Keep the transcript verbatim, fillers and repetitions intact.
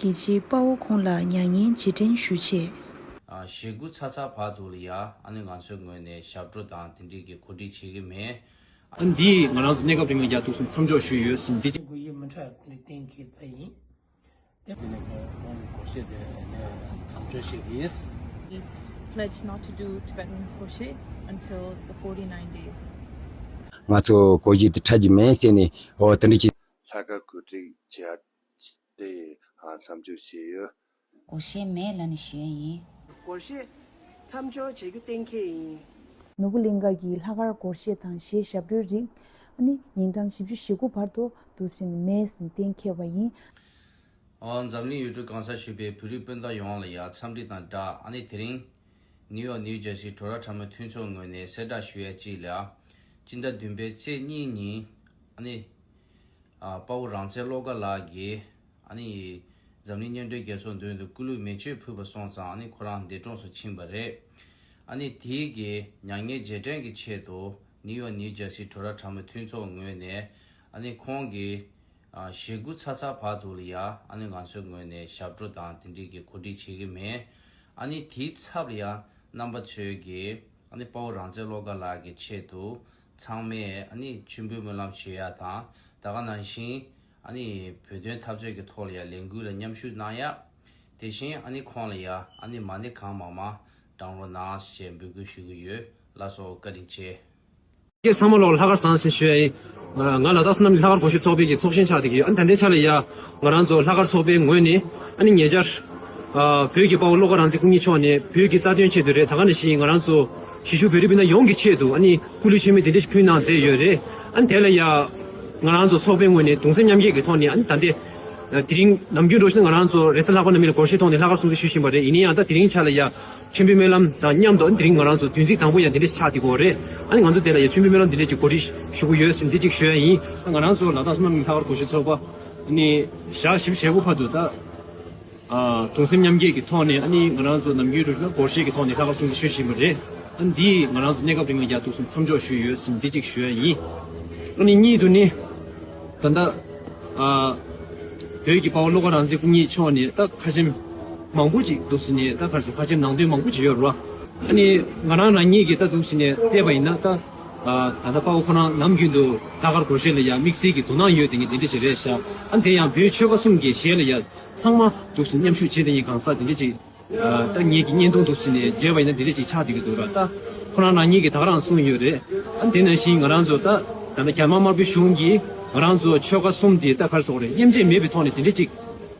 རྒྱལ་གཅེས་དཔའ་བོ་ཁོང་ལ་མྱ་ངན་རྗེས་དྲན་ཞུ་ཆེད། ཞེ་དགུ་ཚ་ཚ་བར་དུ་ལ་ཡ་ཨ་ནི་ང་ཚོའི་ངོས་ནས་ཞབས་བྲོ་དང་དེ་འདྲས་ཀྱི་གོ་སྒྲིག་བྱེད་ཀྱི་མེད། ཨ་ནི་འདི་ང་རང་ཚོ་གནས་སྐབས་རིང་ལ་ཡ་ཐུགས་སུ་མཚམས་འཇོག་ཞུས་ཡོད་ཟིན་འདི་གཅིག་དགོས་ཡིག་མི་འཁྲབ་ནས་གཏན་འཁེལ་ཚར་ཡིན། དེ་ནས་ཁོང་སྒོར་གཞས་དེ་ནས་མཚམས་འཇོག་བྱེད་ཀྱི་ཡིན། We pledge not to do Tibetan crochet until the forty-nine days. ང་ཚོ་སྒོར་གཞས་དེ་འཁྲབ་ཀྱི་མེད་ཟེར་ནས་འོ་དེ་འདྲ་ཅིག་ལྷག་དཀར་གོ་སྒྲིག་བྱས་ཏེ་མཚམས་འཇོག་བྱས་ཡོད། སྒོར་གཞས་མེད་ལབ་ནས་ཞུ་ཡ་ཡིན། སྒོར་གཞས་མཚམས་འཇོག་བྱེད་རྒྱུ་གཏན་འཁེལ་ཡིན། ནོར་བུ་གླིང་ག་གི་ལྷག་དཀར་སྒོར་གཞས་དང་གཞས་ཞབས་བྲོའི་རིགས་ཨ་ནི་ཉིན་གྲངས་བཞི་བཅུ་ཞེ་དགུ་བར་དུ་འདུག་སེ་མེད་ཟེར་གཏན་འཁེལ་བ་ཡིན། འོ་འཛམ་གླིང་ཡུལ་གྲུ་གང་སར་བཞུགས་པའི་བོད་རིགས་སྤུན་ཟླ་ཡོངས་ལ་ཡ་འཚམས་འདྲི་དང་སྦྲགས་ཨ་ནི་དེ་རིང་ནིའུ་ཡོག་ནིའུ་ཇར་སི་བྲོ་ར་ཁྲ་མོའི་མཐུན་ཚོགས་ངོས་ནས་གསལ་བསྒྲགས་ཞུ་ཡ་གཅིག་ལ། སྤྱི་ཟླ་བདུན་པའི་ཚེས་གཉིས་ཉིན་ཨ་ནི། ཨ་དཔའ་བོ་རང་བཙན་བློ་དགའ་ལགས་ཀྱིས་ཨ་ནི་འཛམ་གླིང་མཉམ་འབྲེལ་རྒྱལ་ཚོགས་མདུན་དུ་སྐུ་ལུས་མེ་མཆོད་ཕུལ་བ་སོང་ཙང་ཨ་ནི་ཁོ་རང་འདས་གྲོངས་སུ་ཕྱིན་པ་རེད། ཨ་ནི་དེའི་གི་མྱ་ངན་རྗེས་དྲན་གྱི་ཆེད་དུ་ནིའུ་ཡོག་ནིའུ་ཇར་སི་བྲོ་ར་ཁྲ་མོའི་མཐུན་ཚོགས་ངོས་ནས་ཨ་ནི་ཁོང་གི་ཨ་ཞེ་དགུ་ཚ་ཚ་བར་དུ་ལ་ཡ་ཨ་ནི་ང་ཚོའི་ངོས་ནས་ཞབས་བྲོ་དང་དེ་འདྲའི་གི་གོ་སྒྲིག་བྱེད་ཀྱི་མེད། ཨ་ནི་དེའི་ཚབ་ལ་ཡ་རྣམ་པ་ཚོས་ཀྱི་ཨ་ནི་དཔའ་བོ་རང་བཙན་བློ་དགའ་ལགས་ཀྱི་ཆེད་དུ་ཚང་མས་ཨ་ནི་མཆོད་འབུལ་སྨོན་ལམ་ཞུ་ཡ་དང་ད་ག་ནང་བཞིན་ཨ་ནི་བོད་དོན་འཐབ་རྩོད་ཀྱི་ཐོག་ལ་ཡ་ལས་འགུལ་ལ་མཉམ་ཞུགས་གནང་ཡ། དེ་བཞིན་ཨ་ནི་ཁོང་ལ་ཡ་ཨ་ནི་མ་ཎི་གང་མང་མང་བགྲང་རོགས་གནང་ཞེས་འབོད་སྐུལ་ཞུ་གི་ཡོད། ལགས་སོ་བཀའ་དྲིན་ཆེ། ཁྱེད་ཚང་མ་ལོག་ལྷག་དཀར་བཟང་ཟེར་ཞུ་ཡ་ཡིན། ང་ང་ལ་དྭགས་བསོད་ནམས་གླིང་ལྷག་དཀར་སྒོར་གཞས་ཚོགས་པའི་གི་ཚོགས་གཞོན་ཆགས་བསྡད་ཀྱི་ཡོད། ཨ་ནི་ད་ལྟའི་ཆ་ལ་ཡ་ང་རང་ཚོ་ལྷག་དཀར་ཚོགས་པའི་ངོས་ནས་ཨ་ནི་ཉེ་ཆར་ཨ་བོད་ཀྱི་དཔའ་བོ་བློ་དགའ་རང་བཙན་སྐུ་ཉིད་མཆོག་ནས་བོད་ཀྱི་རྩ་དོན་ཆེད་དུ་རེད། ད་ག་ནང་བཞིན་ང་རང་ཚོ་གཞིས་བཞུགས་བོད་རིགས་སྤུན་ཟླ་ཡོངས་ཀྱི་ཆེད་དུ་ཨ་ནི་སྐུ་ལུས་མཆོད་མེ་དེ་འདྲ་ཞིག་ཕུལ་གནང་མཛད་ཡོད་རེད། ཨ་ནི་དེ་ལ་ཡ་ང་རང་ཚོ་ཚོགས་པའི་ངོས་ནས་གདུང་སེམས་མཉམ་སྐྱེད་ཀྱི་ཐོག་ནས་ཨ་ནི་ད་ལྟའི་དེ་རིང་ནམ་རྒྱུན་འགྲོ་བཞིན་ང་རང་ཚོ་རེས་གཟའ་ལྷག་པ་ནམ་ཡིན་ལ་སྒོར་གཞས་ཐོག་ནས་ལྷག་དཀར་སྲུང་བརྩི་ཞུ་བཞིན་པ་རེད། ཡིན་ན་ཡང་ད་དེ་རིང་ཆ་ལ་ཡ་མཆོད་འབུལ་སྨོན་ལམ་དང་མཉམ་དུ་ཨ་ནི་དེ་རིང་ང་རང་ཚོ་བདུན་ཚིགས་དང་པོ་ཡང་དེ་འདྲ་ཞིག་ཆགས་བསྡད་ཀྱི་ཡོད་རེད། ཨ་ནི་ང་ཚོ་དེ་ལ་ཡ་མཆོད་འབུལ་སྨོན་ལམ་དེ་འདྲ་ཞིག་གོ་སྒྲིག་ཞུ་གི་ཡོད་ཟིན་དེ་གཅིག་ཞུ་ཡ་ཡིན། ང་རང་ཚོ་ལ་དྭགས་བསོད་ནམས་གླིང་ལྷག་དཀར་སྒོར་གཞས་ཚོགས་པ་ཨ་ནི་ཞག་བཞི་བཅུ་ཞེ་དགུ་བར་དུ་ད། ཨ་གདུང་སེམས་མཉམ་སྐྱེད་ཀྱི་ཐོག་ནས་ཨ་ནི་ང་རང་ཚོ་ནམ་རྒྱུན་འགྲོ་བཞིན་སྒོར་གཞས་ཀྱི་ཐོག་ནས་ལྷག་དཀར་སྲུང་བརྩི་ཞུ་བཞིན་པ་རེད། ཨ་ནི་འདིས་ང་རང་ཚོ་གནས་སྐབས་རིང་ལ་ཡ་ཐུགས་སུ་མཚམས་འཇོག་ཞུས་ཡོད་ཟིན་འདི་གཅིག་ཞུ་ཡ་ཡིན། ཨ་ནི་གཉིས་དུ་ནི་ད་ལྟ་ཨ་བོད་ཀྱི་དཔའ་བོ་བློ་དགའ་རང་བཙན་སྐུ་ཉིད་མཆོག་ནས་ད་ཁ་ཆེམས་མང་པོ་ཅིག་འདུག་ཟིན་ནས་ད་ག་རེ་ཟེར་ཁ་ཆེམས་ནང་དོན་མང་པོ་ཅིག་ཡོད་རེད་བ། ཨ་ནི་ང་རང་རང་ཉིད་ཀྱིས་ད་འདུག་ཟིན་ནས་བལྟས་པ་ཡིན་ན་ད་ཨ་ད་ལྟ་དཔའ་བོ་ཁོ་རང་ནམ་རྒྱུན་དུ་ལྷག་དཀར་སྒོར་གཞས་ལ་ཡ་དམིགས་བསལ་གྱི་དོ་སྣང་ཡོད་དེ་ངས་དེ་འདྲ་ཅིག་རེད་ཤག་ཨ་ནི་དེ་ཡང་བོད་ཆོལ་ཁ་གསུམ་གྱི་གཞས་ལ་ཡ། ཚང་མ་འདུག་སེ་མཉམ་ཞུགས་བྱས་ཏེ་ངས་གང་ཟག་དེ་འདྲ་ཅིག་ཨ་ད་ངེད་ཀྱི་བརྙན་ཐུང་འདུག་སེ་ནས་མཇལ་བ་ཡིན་ན་དེ་འདྲ་ཅིག་ཆགས་བསྡད་ཀྱི་འདུག་ར། ད་ཁོ་རང་རང་ཉིད་ཀྱིས་ད་ག་རང་གསུངས་ཡོད་རེད། ཨ་དེ་ནང་བཞིན་ང་རང་ཚོ་ད་ད་ལྟ་རྒྱ་དམར་དམར་པོའི་གཞུང་གིས་ང་རང་ཚོ་ཆོལ་ཁ་གསུམ་དེ་ད་ག་རེ་ཟེར་དགོས་རེད། དབྱེ་འབྱེད་མེད་པའི་ཐོག་ནས་དེ་འདྲ་ཅིག་